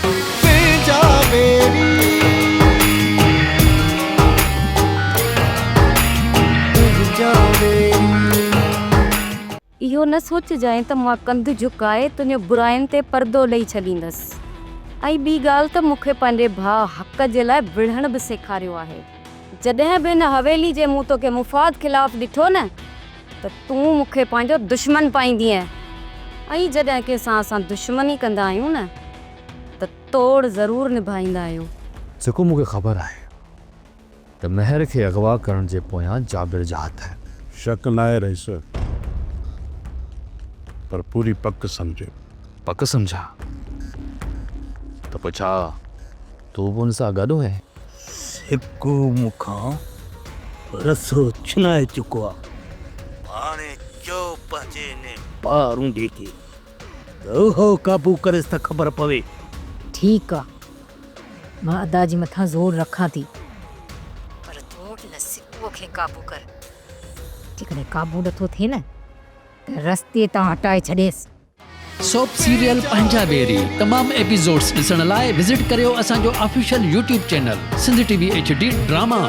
تنهنجا ويري تنهنجا ويري. اهو نه سوچجانء ته مان ڪنڌ جهڪائي تنهنجي براين تي پردو ڏئي ڇڏيندس ۽ ٻي ڳالهه ته مون کي پنهنجي ڀاء حق جي لاء وڙهڻ به سيکاريو آهي. جڏهن به هن حويلي جي مون توکي مفاد خلاف ڏٺو نه ته تون مون کي پنهنجو دشمن پائيندينء ۽ جڏهن ڪنهن سان اسان دشمني ڪندا آهيون نه ته توڙ ضرور نڀائيندا آهيون. جيڪو مون کي خبر آهي ته مهر کي اغوا ڪرڻ جي پويان جابر جا هٿ آهن. شڪ ناهي رئيس، پر پوري پڪ سمجهه. پڪ سمجهان ته پوء ڇا تون به ان سان گڏ هئين؟ سڪو مون کان رسو ڇنائي چڪو آ. هاڻي چئو پنهنجي انهي پارونڊي کي ته اهو قابو ڪريس ته خبر پوي. ٺيڪ آ، مان ادا جي مٿان زور رکان ٿي. پر تون ان سڪوء کي قابو ڪر. جيڪڏهن قابو نٿو ٿئي نه ته رستي تان هٽائي ڇڏيس. سوپ سيريل پنهنجا ويري تمام ايپيسوڊس ڏسڻ لاء وزٽ ڪريو اسان جو official YouTube channel Sindh T V H D drama.